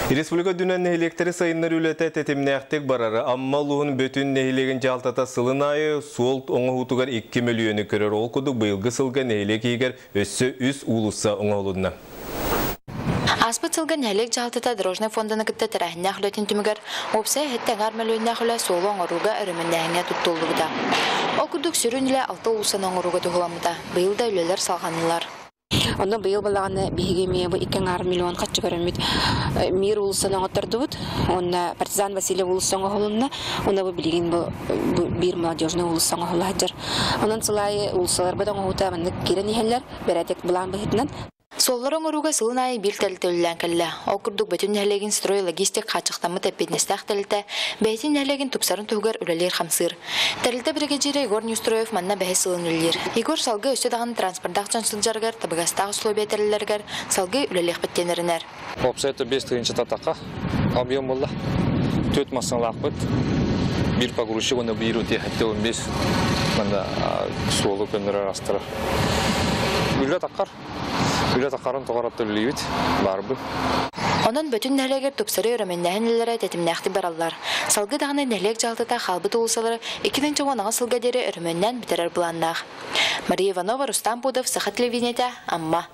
Республика үрдүнэн нэһилиэктэри сайыннарыы үлэтэ тэтимнээхтик барар. Амма улууһун Бөтүн нэһилиэгин дьаһалтата сылын аайы суол оҥоһуутугар 2 мөлүйүөнү көрөр. Ол курдук быйылгы сылга нэһилиэк иһигэр өссө үс уулусса оҥоһулунна. Ааспыт сылга нэһилиэк дьаһалтата Дорожнай фонданы кытта тэрээһиннээх үлэтин түмүгэр уопсайа сэттэ аҥаар мөлүйүөннээх үлэ суолу оҥорууга өрөмүөннээһиҥҥэ туттуллубута. Ол курдук сүрүн үлэ алта уулуссаны оҥорууга туһуламмыта. Быйыл да үлэлэр салҕаннылар. Онно быйыл балаҕаны биһиги эмиэ бу икки аҥаар миллион харчы көрөммүт Мир уулуссаны оҥоттордубут. Уонна Партизан Васильев уулусса оҥоһулунна. Уонна бу билигин бу биир молодежный уулусса оҥоһулла сылдьар. Онон сыл аайы уулуссаларбыт оҥоһуута маннык киирэн иһэллэр. Бэрээдэк былаан быһыытынан. Суоллары оҥорууга сылын аайы биир тэрилтэ үлэлээн кэллэ. Ол курдук Бөтүн нэһилиэгин строй логистик хааччахтаммыт эппиэтинэстээх тэрилтэ бэйэтин нэһилиэгин тупсарын туһугар үлэлиир-хамсыыр. Тэрилтэ биригэдьиирэ Егор Неустроев манна бэһис сылын үлэлиир. Егор салгыы өссө даҕаны транспордаах дьон сылдьарыгар табыгастаах условия тэриллэригэр салгыы үлэлиэхпит диэн эрэнэр. Уопсай 5 тыһыынча татаха объем буолла. Төрт массыыналаахпыт. Биир погрузчик уонна биир утиэхэттэ 15 манна суолу көннөрөр астарар. Үлэ таххар. Үлэ таххарын тоҕоротто үлэлиибит. Баарбын. Онон Бөтүн нэһилиэгэр тупсарыы өрөмүөннээһин үлэлэрэ тэтимнээхтик бараллар. Салгыы даҕаны нэһилиэк дьаһалтата хаалбыт уулуссалары 2018 сылга диэри өрөмүөннээн бүтэрэр былааннаах. Мария Иванова, Рустам Пудов, Саха телевидениетэ, Амма.